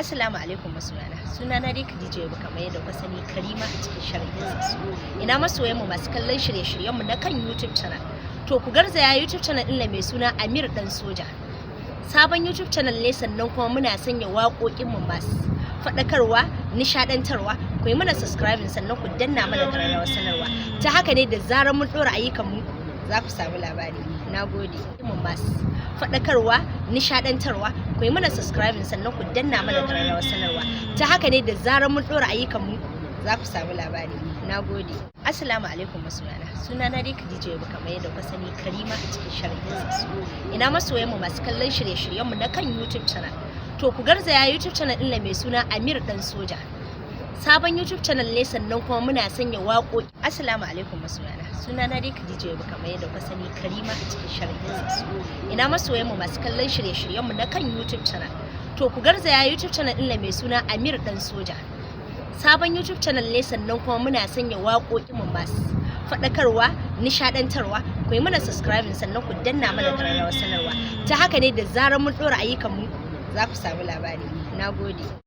Assalamu alaikum masoyana. Sunana dai Khadija Yabu, kamar yadda kuka sani, Karima a cikin shirin su. Ina masoyan mu masu kallon shirye-shiryen mu na kan YouTube channel. To, ku garzaya YouTube channel ɗin mai suna Amir Dan Soja. Sabon YouTube channel ne, sannan kuma muna sanya waƙoƙin mu masu faɗakarwa, nishaɗantarwa. Ku yi mana subscribing, sannan ku danna mana ƙararrawar sanarwa. Ta haka ne da zarar mun ɗora ayyukan mu za ku samu labari. Na gode. Mu masu faɗakarwa, nishaɗantarwa, ku yi mana subscribing, sannan ku danna mana ƙararrawar sanarwa. Ta haka ne da zarar mun ɗora ayyukan mu za ku samu labari. Na gode. Assalamu alaikum masoyana. Sunana dai Khadija Yabu, kamar yadda kuka sani, Karima a cikin shirin su. Ina masoyan mu masu kallon shirye-shiryen mu na kan YouTube channel. To, ku garzaya YouTube channel ɗin mai suna Amir Dan Soja. Sabon YouTube channel ne, sannan kuma muna sanya waƙoƙi. Assalamu alaikum masoyana. Sunana dai Khadija Yabu, kamar yadda kuka sani, Karima a cikin shirin su. Ina masoyan mu masu kallon shirye-shiryen mu na kan YouTube channel. To, ku garzaya YouTube channel ɗin mai suna Amir Dan Soja. Sabon YouTube channel ne, sannan kuma muna sanya waƙoƙin mu masu faɗakarwa, nishaɗantarwa. Ku yi mana subscribing, sannan ku danna mana ƙararrawar sanarwa. Ta haka ne da zarar mun ɗora ayyukan mu za ku samu labari. Na gode.